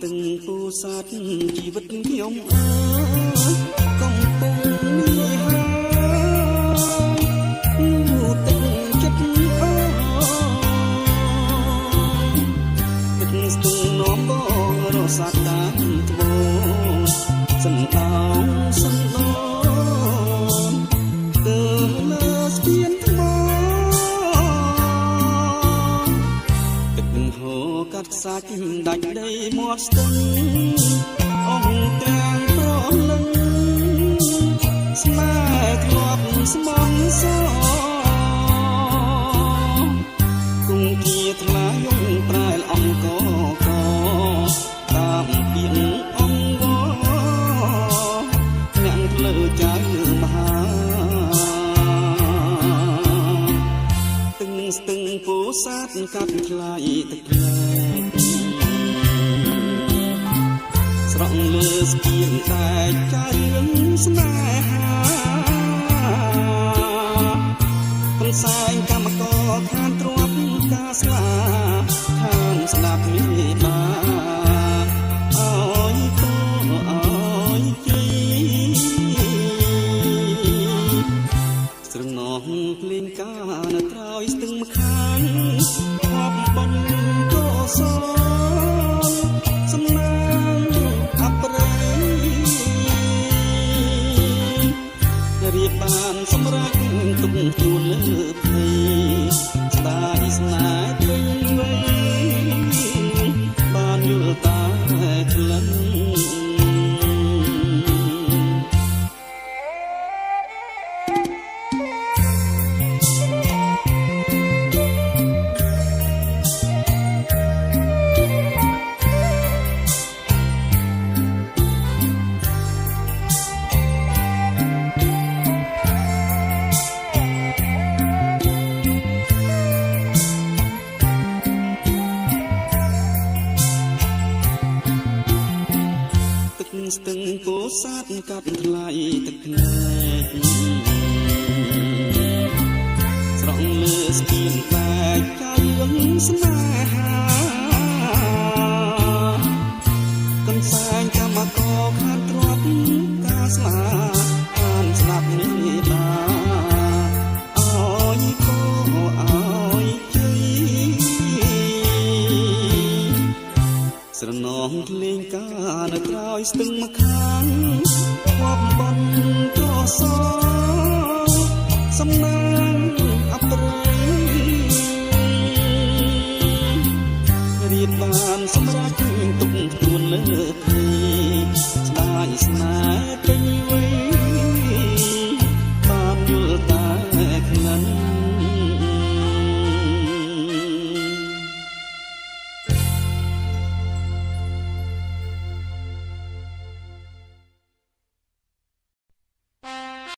ស្ទឹងពូសាទជីវិតខ្ញុំអើយកំពុងនេះហើយងូទឹកចិត្តអើយទឹកស្ទឹងនាំបងរសាត់តាមត្បូងសណ្ដោងសណ្ដោងទៅលើស្ពានថ្ម ទឹកហូរកាត់ខ្សាច់ដាច់ដីមាត់ស្ទឹងអងទាំងប្រលឹងស្នេហ៍ធ្លាប់ស្មន់សគង់ជាថ្លាយងប្រែលអង្គកតាមពីងអង្គវអ្នកផ្លូវចៅមហា ទឹងស្ទឹងពោសាទកាត់ថ្លៃទឹកភ្នែកស្រង់លើស្ពានតែកចៅរឿងស្នេហាកន្សែងកម្មករខានទ្របការស្លាខានស្ដាប់មេបាអើយតអើយជ័យ ស្រណោះភ្លេងការនៅក្រោយស្ទឹងម្ខាងខប់បុណ្យកោសលសំណាងអប្រ័យរៀបបានសម្រេចទុកជួនលើភ័យស្ដាយស្នេហ៍ពេញវ័យបានយល់តែក្លិន ទឹកស្ទឹងពោសាទកាត់ថ្លៃទឹកភ្នែកស្រង់លើស្ពានបែកចៅរឿងស្នេហាកន្សែងកម្មករខានទ្របការស្លាខានស្ដាប់នេះបាអើយកោអើយជ័យ ស្រណងភ្លេងការនៅក្រោយស្ទឹងម្ខាងគប់បនកស